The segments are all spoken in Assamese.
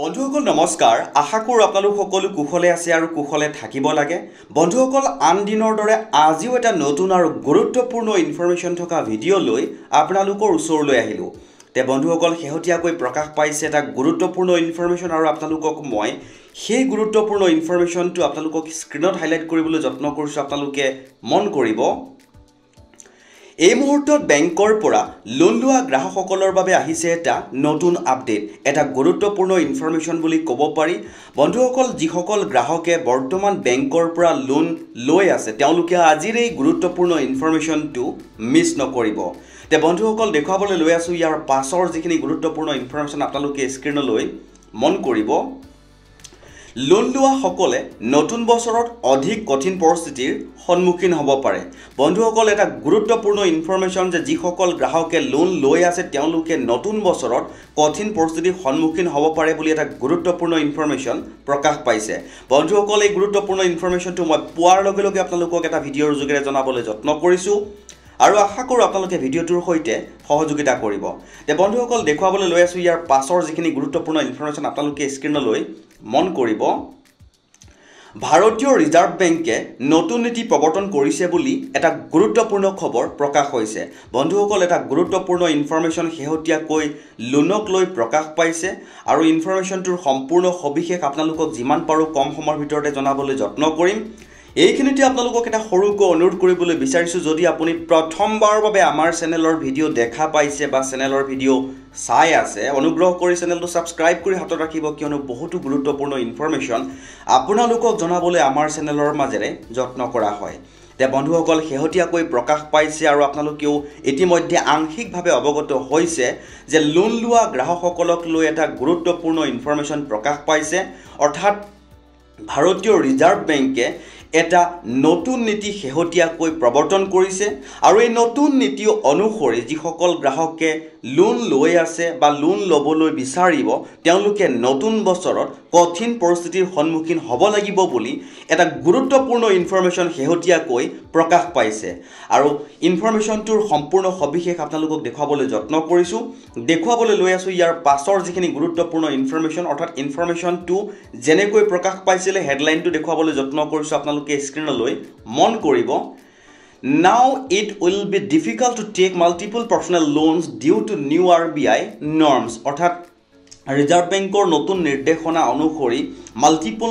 বন্ধুসকল নমস্কাৰ, আশা কৰোঁ আপোনালোক সকলো কুশলে আছে আৰু কুশলে থাকিব লাগে। বন্ধুসকল, আন দিনৰ দৰে আজিও এটা নতুন আৰু গুৰুত্বপূৰ্ণ ইনফৰমেশ্যন থকা ভিডিঅ' লৈ আপোনালোকৰ ওচৰলৈ আহিলোঁ। তে বন্ধুসকল, শেহতীয়াকৈ প্ৰকাশ পাইছে এটা গুৰুত্বপূৰ্ণ ইনফৰমেশ্যন আৰু আপোনালোকক মই সেই গুৰুত্বপূৰ্ণ ইনফৰমেশ্যনটো আপোনালোকক স্ক্ৰীণত হাইলাইট কৰিবলৈ যত্ন কৰিছোঁ, আপোনালোকে মন কৰিব। এই মুহূৰ্তত বেংকৰ পৰা লোন লোৱা গ্ৰাহকসকলৰ বাবে আহিছে এটা নতুন আপডেট, এটা গুৰুত্বপূৰ্ণ ইনফৰমেশ্যন বুলি ক'ব পাৰি। বন্ধুসকল, যিসকল গ্ৰাহকে বৰ্তমান বেংকৰ পৰা লোন লৈ আছে তেওঁলোকে আজিৰ এই গুৰুত্বপূৰ্ণ ইনফৰমেশ্যনটো মিছ নকৰিব। তে বন্ধুসকল, দেখুৱাবলৈ লৈ আছোঁ ইয়াৰ পাছৰ যিখিনি গুৰুত্বপূৰ্ণ ইনফৰমেশ্যন, আপোনালোকে স্ক্ৰীণলৈ মন কৰিব। লোন লোৱাসকলে নতুন বছৰত অধিক কঠিন পৰিস্থিতিৰ সন্মুখীন হ'ব পাৰে। বন্ধুসকল, এটা গুৰুত্বপূৰ্ণ ইনফৰমেশ্যন যে যিসকল গ্ৰাহকে লোন লৈ আছে তেওঁলোকে নতুন বছৰত কঠিন পৰিস্থিতিৰ সন্মুখীন হ'ব পাৰে বুলি এটা গুৰুত্বপূৰ্ণ ইনফৰমেশ্যন প্ৰকাশ পাইছে। বন্ধুসকল, এই গুৰুত্বপূৰ্ণ ইনফৰমেশ্যনটো মই পোৱাৰ লগে লগে আপোনালোকক এটা ভিডিঅ'ৰ যোগেৰে জনাবলৈ যত্ন কৰিছোঁ আৰু আশা কৰোঁ আপোনালোকে ভিডিঅ'টোৰ সৈতে সহযোগিতা কৰিব। তে বন্ধুসকল, দেখুৱাবলৈ লৈ আছোঁ ইয়াৰ পাছৰ যিখিনি গুৰুত্বপূৰ্ণ ইনফৰমেশ্যন, আপোনালোকে স্ক্ৰীণলৈ মন কৰিব। ভাৰতীয় ৰিজাৰ্ভ বেংকে নতুন নীতি প্ৰৱৰ্তন কৰিছে বুলি এটা গুৰুত্বপূৰ্ণ খবৰ প্ৰকাশ হৈছে। বন্ধুসকল, এটা গুৰুত্বপূৰ্ণ ইনফৰমেশ্যন শেহতীয়াকৈ লোনক লৈ প্ৰকাশ পাইছে আৰু ইনফৰমেশ্যনটোৰ সম্পূৰ্ণ সবিশেষ আপোনালোকক যিমান পাৰোঁ কম সময়ৰ ভিতৰতে জনাবলৈ যত্ন কৰিম। এইখিনিতে আপোনালোকক এটা সৰুকৈ অনুৰোধ কৰিবলৈ বিচাৰিছোঁ, যদি আপুনি প্ৰথমবাৰৰ বাবে আমাৰ চেনেলৰ ভিডিঅ' দেখা পাইছে বা চেনেলৰ ভিডিঅ' চাই আছে, অনুগ্ৰহ কৰি চেনেলটো ছাবস্ক্ৰাইব কৰি হাতত ৰাখিব, কিয়নো বহুতো গুৰুত্বপূৰ্ণ ইনফৰমেশ্যন আপোনালোকক জনাবলৈ আমাৰ চেনেলৰ মাজেৰে যত্ন কৰা হয়। তে বন্ধুসকল, শেহতীয়াকৈ প্ৰকাশ পাইছে আৰু আপোনালোকেও ইতিমধ্যে আংশিকভাৱে অৱগত হৈছে যে লোন লোৱা গ্ৰাহকসকলক লৈ এটা গুৰুত্বপূৰ্ণ ইনফৰমেশ্যন প্ৰকাশ পাইছে। অৰ্থাৎ ভাৰতীয় ৰিজাৰ্ভ বেংকে এটা নতুন নীতি শেহতীয়াকৈ প্ৰৱৰ্তন কৰিছে আৰু এই নতুন নীতি অনুসৰি যিসকল গ্ৰাহকে লোন লৈ আছে বা লোন ল'বলৈ বিচাৰিব তেওঁলোকে নতুন বছৰত কঠিন পৰিস্থিতিৰ সন্মুখীন হ'ব লাগিব বুলি এটা গুৰুত্বপূৰ্ণ ইনফৰমেশ্যন শেহতীয়াকৈ প্ৰকাশ পাইছে। আৰু ইনফৰমেশ্যনটোৰ সম্পূৰ্ণ সবিশেষ আপোনালোকক দেখুৱাবলৈ যত্ন কৰিছোঁ। দেখুৱাবলৈ লৈ আছোঁ ইয়াৰ পাছৰ যিখিনি গুৰুত্বপূৰ্ণ ইনফৰমেশ্যন, অৰ্থাৎ ইনফৰমেশ্যনটো যেনেকৈ প্ৰকাশ পাইছিলে হেডলাইনটো দেখুৱাবলৈ যত্ন কৰিছোঁ, আপোনালোকে স্ক্ৰীণলৈ মন কৰিব। Now it will be difficult to take multiple personal loans due to new RBI norms. অৰ্থাৎ ৰিজাৰ্ভ বেংকৰ নতুন নিৰ্দেশনা অনুসৰি মাল্টিপল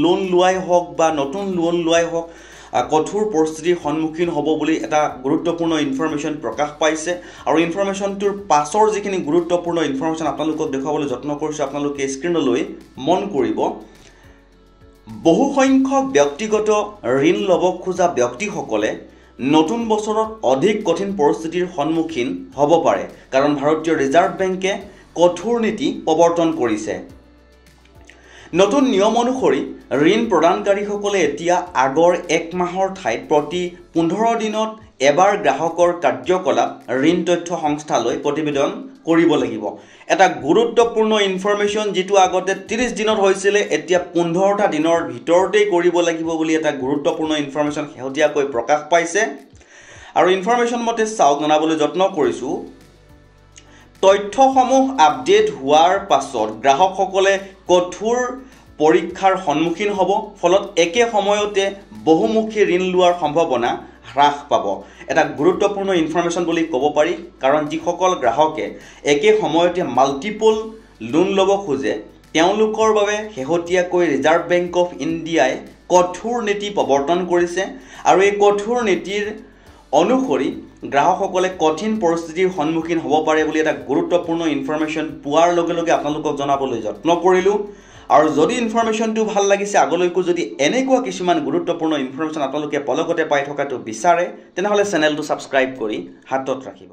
লোন লোৱাই হওক বা নতুন লোন লোৱাই হওক কঠোৰ পৰিস্থিতিৰ সন্মুখীন হ'ব বুলি এটা গুৰুত্বপূৰ্ণ ইনফৰমেশ্যন প্ৰকাশ পাইছে। আৰু ইনফৰমেশ্যনটোৰ পাছৰ যিখিনি গুৰুত্বপূৰ্ণ ইনফৰমেশ্যন আপোনালোকক দেখুৱাবলৈ যত্ন কৰিছোঁ, আপোনালোকে স্ক্ৰীণলৈ মন কৰিব। বহুসংখ্যক ব্যক্তিগত ঋণ ল'ব খোজা ব্যক্তিসকলে নতুন বছৰত অধিক কঠিন পৰিস্থিতিৰ সন্মুখীন হ'ব পাৰে, কাৰণ ভাৰতীয় ৰিজাৰ্ভ বেংকে কঠোৰ নীতি প্ৰৱৰ্তন কৰিছে। নতুন নিয়ম অনুসৰি ঋণ প্ৰদানকাৰীসকলে এতিয়া আগৰ এক মাহৰ ঠাইত প্ৰতি 15 দিনত এবাৰ গ্ৰাহকৰ কাৰ্যকলাপ ঋণ তথ্য সংস্থালৈ প্ৰতিবেদন কৰিব লাগিব। এটা গুৰুত্বপূৰ্ণ ইনফৰমেশ্যন যিটো আগতে 30 দিনত হৈছিলে এতিয়া 15টা দিনৰ ভিতৰতেই কৰিব লাগিব বুলি এটা গুৰুত্বপূৰ্ণ ইনফৰমেশ্যন শেহতীয়াকৈ প্ৰকাশ পাইছে। আৰু ইনফৰমেশ্যন মতে চাওক, জনাবলৈ যত্ন কৰিছোঁ, তথ্যসমূহ আপডেট হোৱাৰ পাছত গ্ৰাহকসকলে কঠোৰ পৰীক্ষাৰ সন্মুখীন হ'ব, ফলত একে সময়তে বহুমুখী ঋণ লোৱাৰ সম্ভাৱনা হ্ৰাস পাব। এটা গুৰুত্বপূৰ্ণ ইনফৰমেশ্যন বুলি ক'ব পাৰি, কাৰণ যিসকল গ্ৰাহকে একে সময়তে মাল্টিপল লোন ল'ব খোজে তেওঁলোকৰ বাবে শেহতীয়াকৈ ৰিজাৰ্ভ বেংক অফ ইণ্ডিয়াই কঠোৰ নীতি প্ৰৱৰ্তন কৰিছে আৰু এই কঠোৰ নীতিৰ অনুসৰি গ্ৰাহকসকলে কঠিন পৰিস্থিতিৰ সন্মুখীন হ'ব পাৰে বুলি এটা গুৰুত্বপূৰ্ণ ইনফৰমেশ্যন পোৱাৰ লগে লগে আপোনালোকক জনাবলৈ যত্ন কৰিলোঁ। আৰু যদি ইনফৰমেশ্যনটো ভাল লাগিছে, আগলৈকো যদি এনেকুৱা কিছুমান গুৰুত্বপূৰ্ণ ইনফৰমেশ্যন আপোনালোকে পলকতে পাই থকাটো বিচাৰে তেনেহ'লে চেনেলটো ছাবস্ক্ৰাইব কৰি হাতত ৰাখিব।